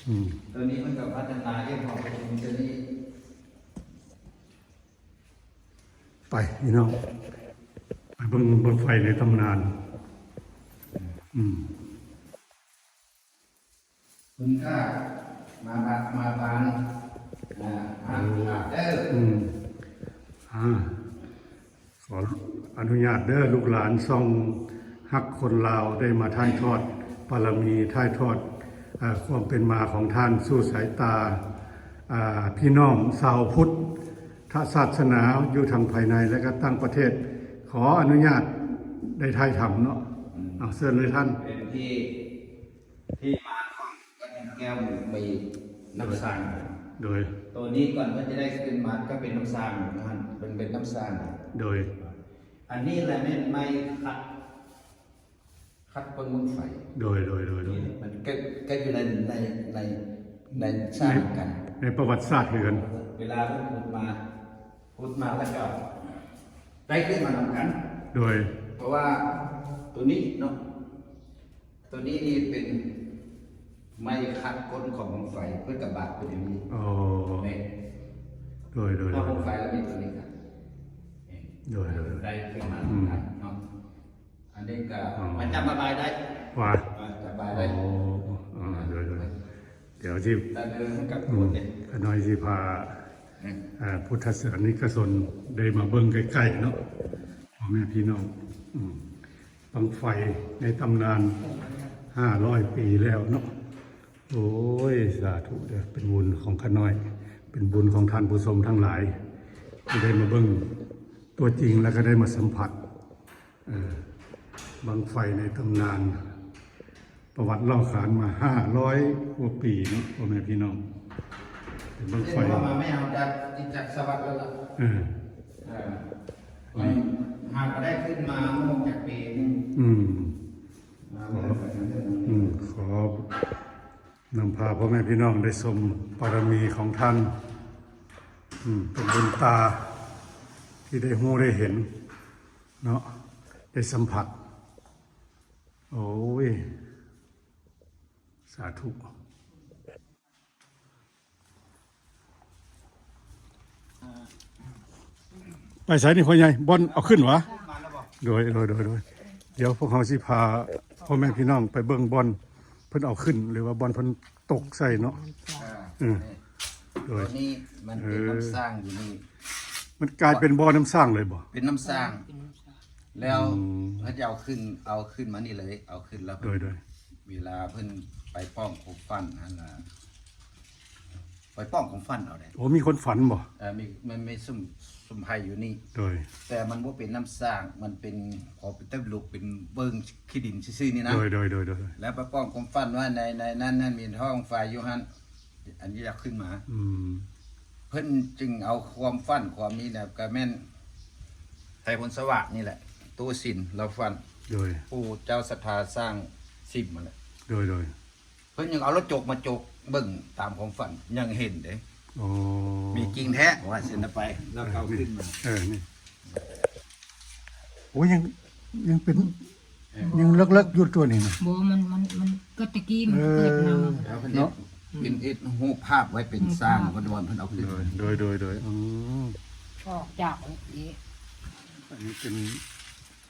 ອືມ ໂຕນີ້ເພິ່ນກໍພັດທະນາຮຽບຮ້ອຍ ໂຕນີ້ ໄປພີ່ນ້ອງ ໄປເບິ່ງບັ້ງໄຟໃນຕຳນານ. ອືມ ຄຸນຄ່າ ມາບາ ມາບານ ອ່າ ມາເດີ. ອືມ ອ່າ ຂໍອະນຸຍາດເດີ ລູກຫຼານຊ່ອງຮັກຄົນລາວ ໄດ້ມາຖ່າຍທອດບາລະມີ ຖ່າຍທອດ ເອີ ຄວາມເປັນມາຂອງທ່ານສູ່ສາຍຕາ ອ່າ ພີ່ນ້ອງຊາວພຸດທະສາສະໜາ ຢູ່ທັງພາຍໃນ ແລະ ກໍຕ່າງປະເທດ. ຂໍອະນຸຍາດໄດ້ຖ່າຍທຳເນາະ. ອືມ ເອົາ ເຊີນເລີຍທ່ານ. ເປັນທີ່ ທີ່ມາຂອງວັດແກ້ວມີນ້ຳສ້າງ. ໂດຍ ໂຕນີ້ກ່ອນເພິ່ນຈະໄດ້ຂຶ້ນມາກໍເປັນນ້ຳສ້າງຢູ່ຫັ້ນ ເປັນ ເປັນນ້ຳສ້າງ. ໂດຍ ອັນນີ້ແຫຼະແມ່ນໄມ້ຂັດ ຂັດກົ້ນບັ້ງໄຟ. ໂດຍ ໂດຍ ໂດຍ ໂດຍ ນີ້ມັນເກີດ ເກີດຢູ່ໃນ ໃນ ໃນ ໃນສ້າງກັນ ໃນປະຫວັດສາດຄືກັນ. ເວລາເພິ່ນຂຸດມາ ຂຸດມາແລ້ວກໍໄດ້ຂຶ້ນມານຳກັນ. ໂດຍ ເພາະວ່າໂຕນີ້ເນາະ ໂຕນີ້ນີ້ເປັນໄມ້ຂັດກົ້ນຂອງບັ້ງໄຟ ເພິ່ນກະບາກເປັນຢ່າງນີ້. ອໍ ແມ່ນ ໂດຍ ໂດຍ ເພາະບັ້ງໄຟລະມີໂຕນີ້ກັນ. ໂດຍ ໂດຍ ໄດ້ຂຶ້ນມານຳກັນເນາະ. ອັນນີ້ກະ ອໍ ມາຈັບມາບາຍໄດ້ ວ່າ ມາຈັບບາຍໄດ້. ອໍ ໂດຍ ໂດຍ ດຽວຊິ ຕາເດີນກັບ ອືມ ຄົນເດ້ ຂະນ້ອຍຊິພາ ເອີ ພຸດທະສາສະນິກະຊົນໄດ້ມາເບິ່ງໃກ້ໆເນາະ ພໍ່ແມ່ພີ່ນ້ອງ ອືມ ບັ້ງໄຟໃນຕຳນານຫ້າຮ້ອຍປີແລ້ວເນາະ. ໂອ້ຍ ສາທຸເດີ້ ເປັນບຸນຂອງຂ້ານ້ອຍ ເປັນບຸນຂອງທ່ານຜູ້ຊົມທັງຫຼາຍ ທີ່ໄດ້ມາເບິ່ງຕົວຈິງ ແລ້ວກໍໄດ້ມາສຳຜັດ ເອີ ບັ້ງໄຟໃນຕຳນານ ປະຫວັດເລົ່າຂານມາຫ້າຮ້ອຍກວ່າປີເນາະ ພໍ່ແມ່ພີ່ນ້ອງ ເປັນບັ້ງໄຟ ເອີ້ນວ່າມາແມ່ເຮົາຈະຕິດຈັກສະຫວັດແລ້ວລະ ເອີ ເອີ ມັນຫາກໍໄດ້ຂຶ້ນມາບໍ່ຈັກປີໜຶ່ງ ອືມ ມາເລື່ອຍໄປເລື້ອຍໆ ອືມ ຂໍ ນຳພາພໍ່ແມ່ພີ່ນ້ອງໄດ້ຊົມບາລະມີຂອງທ່ານ ອືມ ເປັນບຸນຕາທີ່ໄດ້ຮູ້ໄດ້ເຫັນເນາະ ໄດ້ສຳຜັດ ໂອ້ຍ ສາທຸ. ໄປໃສນີ້ພໍ່ໃຫຍ່? ບ່ອນເອົາຂຶ້ນຫວາ? ໂດຍ ໂດຍ ໂດຍ ໂດຍ ດຽວພວກເຮົາຊິພາພໍ່ແມ່ພີ່ນ້ອງໄປເບິ່ງບ່ອນເພິ່ນເອົາຂຶ້ນ ຫຼືວ່າບ່ອນເພິ່ນຕົກໃສ່ເນາະ ເອີ ໂດຍ ຕົວນີ້ມັນເປັນ ເອີ ນ້ຳສ້າງຢູ່ນີ້ ມັນກາຍເປັນບໍ່ນ້ຳສ້າງເລີຍບໍ່? ເປັນນ້ຳສ້າງ ແລ້ວ ອືມ ເຂົາເຈົ້າເອົາຂຶ້ນ ເອົາຂຶ້ນມານີ້ເລີຍ ເອົາຂຶ້ນແລ້ວ ໂດຍ ໂດຍ ເວລາເພິ່ນໄປປ້ອງຄວາມຝັນຫັ້ນນະ ໄປປ້ອງຄວາມຝັນເອົາເດ້. ໂອ້ ມີຄົນຝັນບໍ່? ເອີ ມີ ມັນມີຊຸມ ຊຸມໄພຢູ່ນີ້ ໂດຍ ແຕ່ມັນບໍ່ເປັນນ້ຳສ້າງ ມັນເປັນ ຂໍເປັນແຕ່ລູກ ເປັນເບິ່ງຂີ້ດິນຊື່ໆນີ້ນະ ໂດຍ ໂດຍ ໂດຍ ໂດຍ ແລ້ວໄປປ້ອງຄວາມຝັນວ່າໃນ ໃນນັ້ນ ນັ້ນມີທ້ອງຟ້າຢູ່ຫັ້ນ ອັນນີ້ຢາກຂຶ້ນມາ ອືມ ເພິ່ນຈຶ່ງເອົາຄວາມຝັນຄວາມນີ້ນະ ກະແມ່ນໄທພົນສະຫວາດນີ້ແຫຼະ ຕູ້ສິນລາວຝັນ ໂດຍ ຜູ້ເຈົ້າສັດທາສ້າງສິມຫັ້ນແຫຼະ ໂດຍ ໂດຍ ເພິ່ນຍັງເອົາລະຈົກມາຈົກເບິ່ງຕາມຄວາມຝັນ ຍັງເຫັນເດ້ ໂອ້ ມີຈິງແທ້ ວ່າຊັ້ນນະ ໄປ ລາວເອົາຂຶ້ນມາ ເອີ ນີ້ ໂອ້ ຍັງ ຍັງເປັນ ຍັງເລິກໆຢູ່ຕົວນີ້ນະ ບໍ່ ມັນ ມັນ ມັນ ກໍແຕ່ກີ້ມັນ ເອີ ເກີດມາ ແລ້ວເພິ່ນເນາະ ເປັນເຮັດຮູບພາບໄວ້ເປັນ ອືມ ສ້າງ ເພິ່ນວ່າເພິ່ນເອົາຂຶ້ນ ໂດຍ ໂດຍ ໂດຍ ອືມ ອອກຈາກນີ້ ອັນນີ້ເປັນ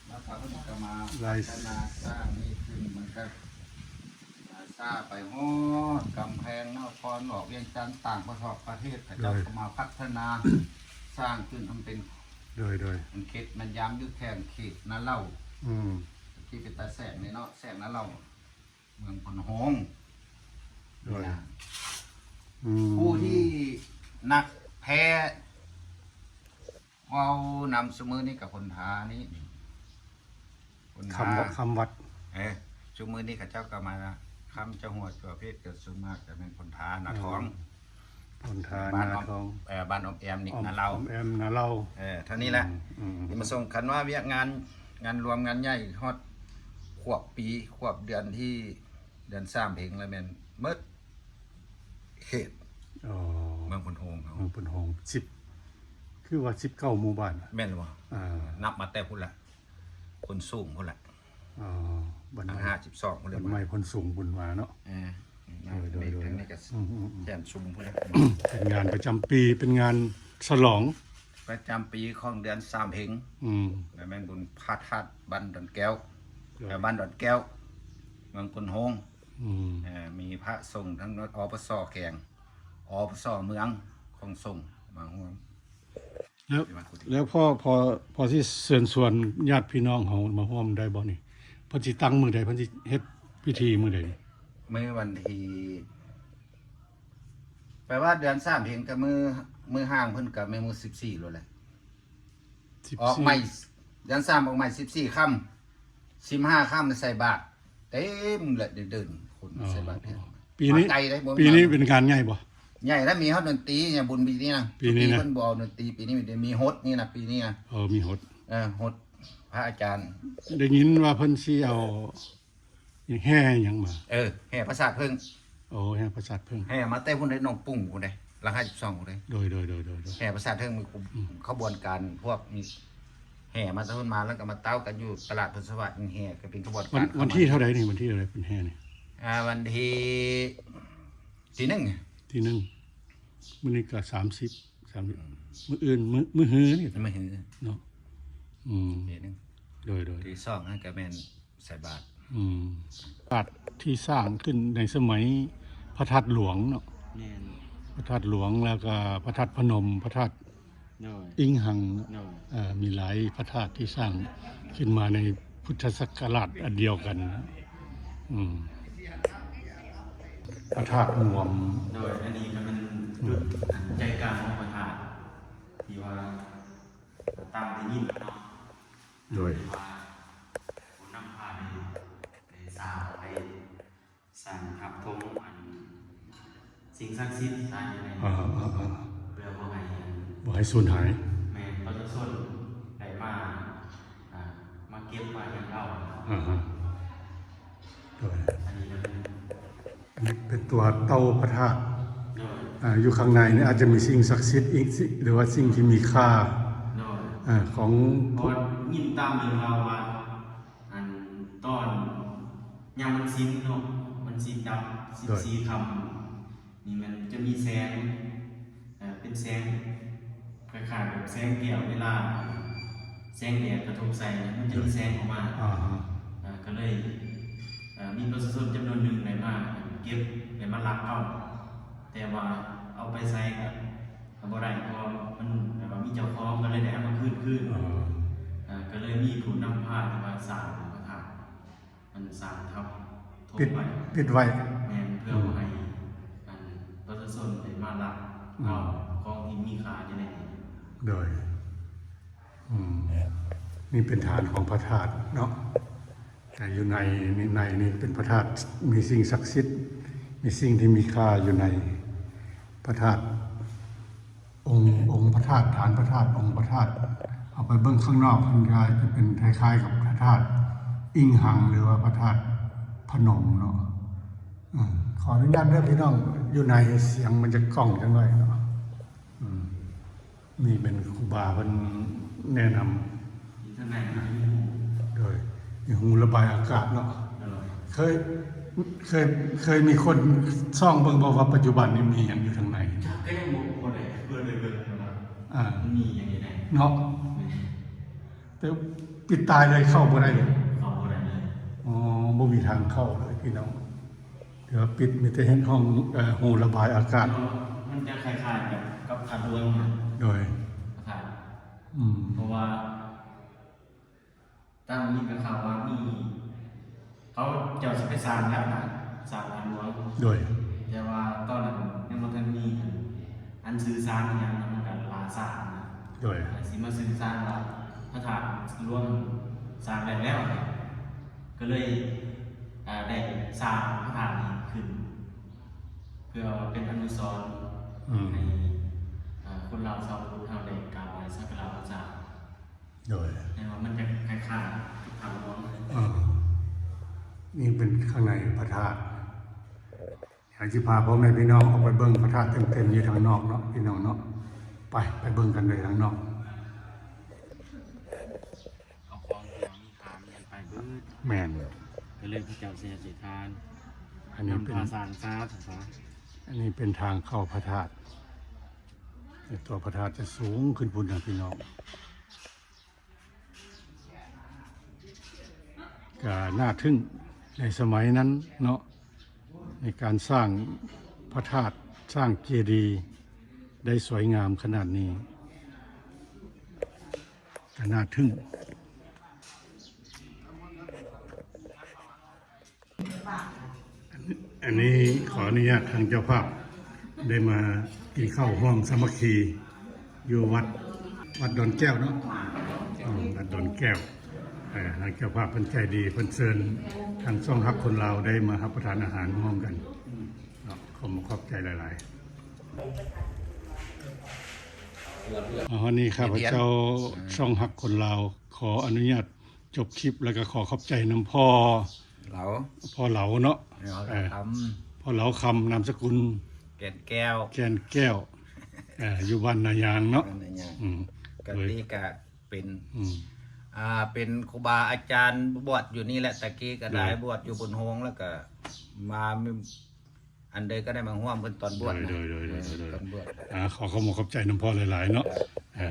ແລ້ວເຂົາກໍມາ ລາຍ ພັດທະນາສ້າງນີ້ຂຶ້ນ ມັນກໍ ສາໄປຮອດກຳແພງນະຄອນຫຼວງວຽງຈັນ ຕ່າງປະເທດ ຂະເຈົ້າກໍມາພັດທະນາສ້າງຂຶ້ນ ມັນເປັນ ໂດຍ ໂດຍ ມັນເຂດ ມັນຍາມຢູ່ແຂວງເຂດນາເຫຼົ່າ ອືມ ທີ່ເປັນຕາແສງນີ້ເນາະ ແສງນາເຫຼົ່າ ເມືອງໂພນໂຮງ ໂດຍ ອືມ ຜູ້ທີ່ນັກແພ ເວົ້ານຳຊຸມື້ນີ້ກະພົນທານີ້ ພົນທາ ຄຳວັດ ຄຳວັດ ເອີ ຊຸມື້ນີ້ເຂົາເຈົ້າກະມາ ຄຳເຈົ້າຫົວຈົວເພດ ກະສ່ວນມາກກະແມ່ນພົນທານາທອງ ເອີ ພົນທານາທອງ ເອີ ບ້ານອ້ອມແອມນີ້ ອ້ອມ ນາເຫຼົ່າ ອ້ອມແອມນາເຫຼົ່າ ເອີ ເທົ່ານີ້ແຫຼະ ອືມ ທີ່ມາສົ່ງ ຄັນວ່າວຽກງານ ງານລວມງານໃຫຍ່ຮອດຂວບປີ ຂວບເດືອນທີ່ ເດືອນສາມເພັງລະແມ່ນໝົດເຂດ ອໍ ເມືອງໂພນໂຮງເຮົາ ເມືອງໂພນໂຮງ ສິບ ຄືວ່າສິບເກົ້າໝູ່ບ້ານ ແມ່ນແລ້ວບໍ່? ອ່າ ນັບມາແຕ່ພຸ້ນລະ ໂພນສູງພຸ້ນລະ ອໍ ບ້ານໃໝ່ ຫ້າສິບສອງພຸ້ນລະ ບ້ານໃໝ່ໂພນສູງພຸ້ນວ່າເນາະ ເອີ ໂດຍ ໂດຍ ໂດຍ ທາງນີ້ກະ ອືມໆໆ ແສນຊຸມພຸ້ນລະ ເປັນງານປະຈຳປີ ເປັນງານສະຫຼອງປະຈຳປີຂອງເດືອນສາມເພັງ ອືມ ລະແມ່ນບຸນພະທາດບ້ານດອນແກ້ວ ໂດຍ ແລະ ບ້ານດອນແກ້ວ ເມືອງໂພນໂຮງ ອືມ ເອີ ມີພະສົງທັງ ອປສ ແຂວງ ອປສ ເມືອງ ຂອງສົງມາຮ່ວມ ແລ້ວ ແລ້ວພໍ່ ພໍ່ ພໍ່ຊິເຊີນຊວນຍາດພີ່ນ້ອງເຮົາມາຮ່ວມໄດ້ບໍ່ນີ້? ເພິ່ນຊິຕັ້ງມື້ໃດ? ເພິ່ນຊິເຮັດພິທີມື້ໃດນີ້? ມື້ວັນທີ ແປວ່າເດືອນສາມເພັງກະມື້ ມື້ຮ່າງເພິ່ນກະແມ່ນມື້ສິບສີ່ໂລດແຫຼະ ສິບສີ່ ອອກໃໝ່ ເດືອນສາມອອກໃໝ່ສິບສີ່ຄ່ຳ ສິບຫ້າຄ່ຳໃສ່ບາດ ເຕັມແຫຼະ ເດີນຄົນ ອໍ ໃສ່ບາດ ອໍ ປີນີ້ ມາໄກເດ້ ບໍ່ ປີນີ້ເປັນງານໃຫຍ່ບໍ່? ໃຫຍ່ລະ ມີຮອດດົນຕີ ຫຍັງບຸນປີນີ້ນະ ປີນີ້ນະ ເພິ່ນບໍ່ເອົາດົນຕີ ປີນີ້ມີ ມີຫົດນີ້ນະ ປີນີ້ນະ ເອີ ມີຫົດ ເອີ ຫົດພະອາຈານ ໄດ້ຍິນວ່າເພິ່ນຊິເອົາ ແຫ່ຫຍັງມາ? ເອີ ແຫ່ປາສາດເຜິ້ງ ໂອ້ ແຫ່ປາສາດເຜິ້ງ ແຫ່ມາແຕ່ພຸ້ນເດ້ ໜອງປຸ້ງພຸ້ນເດ້ ຫຼັງຫ້າສິບສອງພຸ້ນເດ້ ໂດຍ ໂດຍ ໂດຍ ໂດຍ ໂດຍ ແຫ່ປາສາດເຜິ້ງ ອືມ ຂະບວນການພວກນີ້ ແຫ່ມາແຕ່ພຸ້ນມາ ແລ້ວກໍມາເຕົ້າກັນຢູ່ຕະຫຼາດໂພນສະຫວັດ ແຫ່ກໍເປັນຂະບວນການ ວັນ ວັນທີເທົ່າໃດນີ້? ວັນທີເທົ່າໃດເປັນແຫ່ນີ້? ອ່າ ວັນທີ ທີໜຶ່ງ ທີໜຶ່ງ ມື້ນີ້ກໍສາມສິບ ສາມສິບ ອືມ ມື້ອື່ນ ມື້ ມື້ຮືນີ້ ມື້ຮື ເນາະ ອືມ ທີໜຶ່ງ ໂດຍ ໂດຍ ທີສອງຫັ້ນກໍແມ່ນ ໃສ່ບາດ ອືມ ບາດທີ່ສ້າງຂຶ້ນໃນສະໄໝພະທາດຫຼວງເນາະ ແມ່ນ ພະທາດຫຼວງ ແລ້ວກໍພະທາດພະນົມ ພະທາດ ໂດຍ ອິງຫັງ ໂດຍ ເອີ ມີຫຼາຍພະທາດທີ່ສ້າງຂຶ້ນມາໃນພຸດທະສັກກະລາດອັນດຽວກັນ. ອືມ ພະທາດຮ່ວມ ໂດຍ ອັນນີ້ກໍແມ່ນ ອືມ ຈຸດໃຈກາງຂອງພະທາດ ທີ່ວ່າຕາມໄດ້ຍິນເນາະ ໂດຍ ທີ່ວ່າຜູ້ນຳພາໄດ້ ໄດ້ສ້າງ ໄດ້ ສ້າງທັບທົງອັນສິ່ງສັກສິດສານຢູ່ໃນ ອ່າໆໆ ເພື່ອບໍ່ໃຫ້ ບໍ່ໃຫ້ສູນຫາຍ ແມ່ນ ປະຊາຊົນໄດ້ມາ ອ່າ ມາເກັບມາຫຍັງເອົາ ອ່າຮະ ໂດຍ ອັນນີ້ກໍເປັນ ອັນນີ້ເປັນຕົວເຕົາພະທາດ ໂດຍ ອ່າ ຢູ່ຂ້າງໃນນີ້ອາດຈະມີສິ່ງສັກສິດອີກ ຊິ ຫຼືວ່າສິ່ງທີ່ມີຄ່າ ໂດຍ ອ່າ ຂອງ ເພາະວ່າຍິນຕາມເລື່ອງລາວວ່າ ອັນຕອນຍາມວັນສິນເນາະ ວັນສິນດັບສິບສີ່ ໂດຍ ຄ່ຳນີ້ ມັນຈະມີແສງ ເອີ ເປັນແສງຄ້າຍໆແບບແສງແກ້ວ ເວລາແສງແດດກະທົບໃສ່ ມັນຈະມີແສງອອກມາ ອ່າຮະ ເອີ ກໍເລີຍ ເອີ ມີປະຊາຊົນຈຳນວນໜຶ່ງໄດ້ມາເກັບ ໄດ້ມາລັກເອົາ ແຕ່ວ່າເອົາໄປໃສກໍ ກໍບໍ່ໄດ້ ເພາະວ່າມັນແບບວ່າມີເຈົ້າຂອງ ກໍເລີຍໄດ້ເອົາມາຄືນຄືນ ອ່າ ເອີ ກໍເລີຍມີຜູ້ນຳພາທີ່ວ່າສ້າງພະທາດ ມັນສ້າງທັບ ປິດ ປິດໄວ້ ແມ່ນ ເພື່ອ ອືມ ບໍ່ໃຫ້ ອັນ ປະຊາຊົນໄດ້ມາລັກ ອືມ ເອົາຂອງທີ່ມີຄ່າຢູ່ໃນນີ້ ໂດຍ ອືມ ນີ້ເປັນຖານຂອງພະທາດເນາະ ແຕ່ຢູ່ໃນ ໃນ ໃນນີ້ເປັນພະທາດ ມີສິ່ງສັກສິດ ມີສິ່ງທີ່ມີຄ່າຢູ່ໃນພະທາດ ອົງ ອົງພະທາດ ຖານພະທາດ ອົງພະທາດ ເອົາໄປເບິ່ງຂ້າງນອກ ມັນກະຈະເປັນຄ້າຍໆກັບພະທາດອິງຫັງ ຫຼືວ່າພະທາດພະນົມເນາະ. ເອີ ຂໍອະນຸຍາດເດີພີ່ນ້ອງ ຢູ່ໃນສຽງມັນຈະກ້ອງຈັກໜ້ອຍເນາະ. ອືມ ນີ້ເປັນຄູບາເພິ່ນແນະນຳ ຢູ່ທາງໃນມັນຈະມີຮູ ໂດຍ ມີຮູລະບາຍອາກາດເນາະ. ໂດຍ ເຄີຍ ເຄີຍ ເຄີຍມີຄົນສ່ອງເບິ່ງບໍ່ວ່າປັດຈຸບັນນີ້ມີຫຍັງຢູ່ທາງໃນ? ຈັກ ກໍຍັງບໍ່ ບໍ່ໄດ້ ບໍ່ໄດ້ເບິ່ງນຳ ອ່າ ມັນມີຫຍັງຢູ່ໃນເນາະ. ແມ່ນ ແຕ່ປິດຕາຍເລີຍ ເຂົ້າບໍ່ໄດ້ເລີຍ ເຂົ້າບໍ່ໄດ້ເລີຍ. ອໍ ບໍ່ມີທາງເຂົ້າເລີຍພີ່ນ້ອງ. ຖືວ່າປິດ ມີແຕ່ເຮັດຫ້ອງ ເອີ ຮູລະບາຍອາກາດ ມັນຈະຄ້າຍໆກັບ ກັບທາດຫຼວງນະ. ໂດຍ ທາດ ອືມ ເພາະວ່າຕາມນີ້ກໍຂ່າວວ່າມີ ເຂົາເຈົ້າຊິໄປສ້າງແລ້ວນະ ສ້າງທາດຫຼວງ. ໂດຍ ແຕ່ວ່າຕອນນັ້ນຍັງບໍ່ທັນມີອັນ ອັນສື່ສານອີ່ຫຍັງນະ ມັນກໍລ່າຊ້ານະ. ໂດຍ ຊິມາສື່ສານວ່າພະທາດຫຼວງສ້າງແລ້ວແລ້ວ ກໍເລີຍ ອ່າ ໄດ້ສ້າງພະທາດນີ້ຂຶ້ນ ເພື່ອວ່າເປັນອະນຸສອນ ອືມ ໃຫ້ ອ່າ ຄົນລາວຊາວພຸດເຮົາໄດ້ກາບໄຫວ້ສັກກາລະບູຊາ. ໂດຍ ແຕ່ວ່າມັນຈະຄ້າຍໆກັບທາດຫຼວງເລີຍ. ເອີ ນີ້ເປັນຂ້າງໃນພະທາດ. ດຽວຊິພາພໍ່ແມ່ພີ່ນ້ອງອອກໄປເບິ່ງພະທາດເຕັມໆຢູ່ທາງນອກເນາະ ພີ່ນ້ອງເນາະ. ໄປ ໄປເບິ່ງກັນເລີຍທາງນອກ. ເອົາຂອງທີ່ວ່າມີຄ່າມີຫຍັງໄປເບິດ. ແມ່ນ ກໍເລີຍພະເຈົ້າໄຊຍະເສດຖາ ອັນນີ້ເປັນ ນຳພາສ້າງສາ ອັນນີ້ເປັນທາງເຂົ້າພະທາດ. ແຕ່ຕົວພະທາດຈະສູງຂຶ້ນພຸ້ນນະພີ່ນ້ອງ. ກະໜ້າທຶ່ງໃນສະໄໝນັ້ນເນາະ ໃນການສ້າງພະທາດ ສ້າງເຈດີໄດ້ສວຍງາມຂະໜາດນີ້ ກະໜ້າທຶ່ງ. ອັນ ອັນນີ້ຂໍອະນຸຍາດທາງເຈົ້າພາບ ໄດ້ມາກິນເຂົ້າຮ່ວມສາມັກຄີຢູ່ວັດ ວັດດອນແກ້ວເນາະ. ອືມ ວັດດອນແກ້ວ. ເອີ ທາງເຈົ້າພາບເພິ່ນໃຈດີ ເພິ່ນເຊີນທາງຊ່ອງຮັກຄົນລາວໄດ້ມາຮັບປະທານອາຫານຮ່ວມກັນເນາະ. ຂໍຂອບໃຈຫຼາຍໆ. ມາຮອດນີ້ຂ້າພະເຈົ້າ ເອີ ຊ່ອງຮັກຄົນລາວ ຂໍອະນຸຍາດ ຈົບຄລິບ ແລ້ວກໍຂໍຂອບໃຈນຳພໍ່ເຫຼົາ ພໍ່ເຫຼົາເນາະ. ເອີ ເອີ ຄຳ ພໍ່ເຫຼົາຄຳ ນາມສະກຸນ ແກ່ນແກ້ວ ແກ່ນແກ້ວ. ເອີ ຢູ່ບ້ານນາຍາງເນາະ. ບ້ານນາຍາງ. ອືມ ກະ ໂດຍ ນີ້ກະເປັນ ອືມ ອ່າ ເປັນຄູບາອາຈານ ບວດຢູ່ນີ້ແຫຼະ ຕະກີ້ກໍໄດ້ ໂດຍ ບວດຢູ່ບຸນໂຮງ ແລ້ວກໍມາ ອັນໃດກໍໄດ້ມາຮ່ວມເພິ່ນຕອນບວດນະ. ໂດຍ ໂດຍ ເອີ ຕອນບວດ. ອ່າ ຂໍຂອບໃຈນຳພໍ່ຫຼາຍໆເນາະ. ເອີ